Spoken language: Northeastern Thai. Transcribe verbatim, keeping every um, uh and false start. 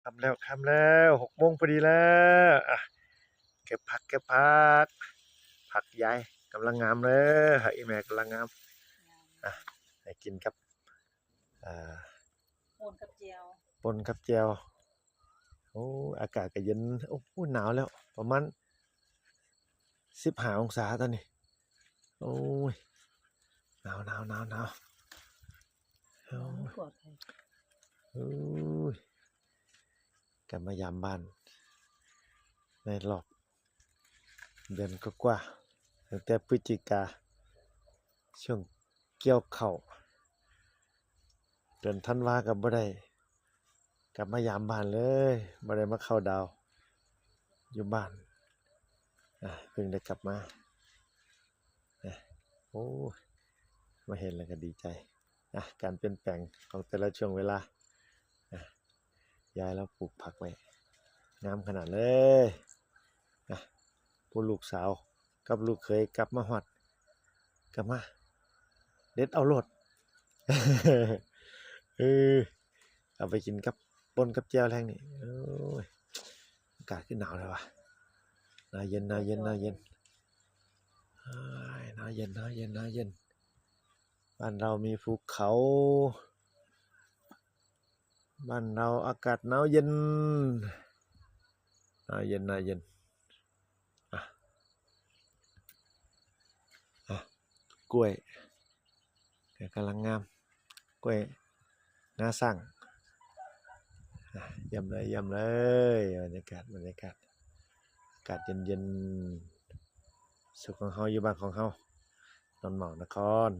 ค่ำแล้ว ค่ำแล้ว หกโมงพอดีแล้วอ่ะ เก็บผัก เก็บผัก ผักยายกำลังงามเลยผักอีแม่กำลังงามอ่ะ ให้กินกับอ่า ป่นกับแจ่ว ป่นกับแจ่ว โอ้ อากาศก็เย็น โอ้ หนาวแล้ว ประมาณสิบห้าองศาตอนนี้ โอ้ย หนาวหนาวหนาวหนาวโอ้ย กอดใคร โอ้ย กลับมายามบ้าน ในรอบเดือนกว่าๆ ตั้งแต่พฤศจิกา ช่วงเกี่ยวข้าว เดือนธันวาก็บ่ได้ กลับมายามบ้านเลย บ่ได้มาเข้าดาว อยู่บ้าน อ่ะ เพิ่งได้กลับมา อ่ะ โอ้ มาเห็นแล้วก็ดีใจ อ่ะ การเปลี่ยนแปลงของแต่ละช่วงเวลา อ่ะ ยายเราปลูกผักไว้ งามขนาดเลย อ่ะ ผู้ลูกสาวกับลูกเขยกลับมาฮอด กลับมา เด็ดเอาโลด เออ เอาไปกินกับป่นกับแจ่วแลงนี่ โอ้ย อากาศคือหนาวเลยว่ะ หนาวเย็น หนาวเย็น หนาวเย็น โอ้ย หนาวเย็น หนาวเย็น หนาวเย็น บ้านเรามีภูเขา บ้านเราอากาศหนาวเย็น หนาวเย็น หนาวเย็น อ่ะ อ่ะ กล้วย ก็กำลังงาม กล้วยงาซัง อ่ะ เยี่ยมเลย เยี่ยมเลย บรรยากาศ บรรยากาศ อากาศเย็นๆ สุขของเฮาอยู่บ้านของเฮา ดอนหมอกนคร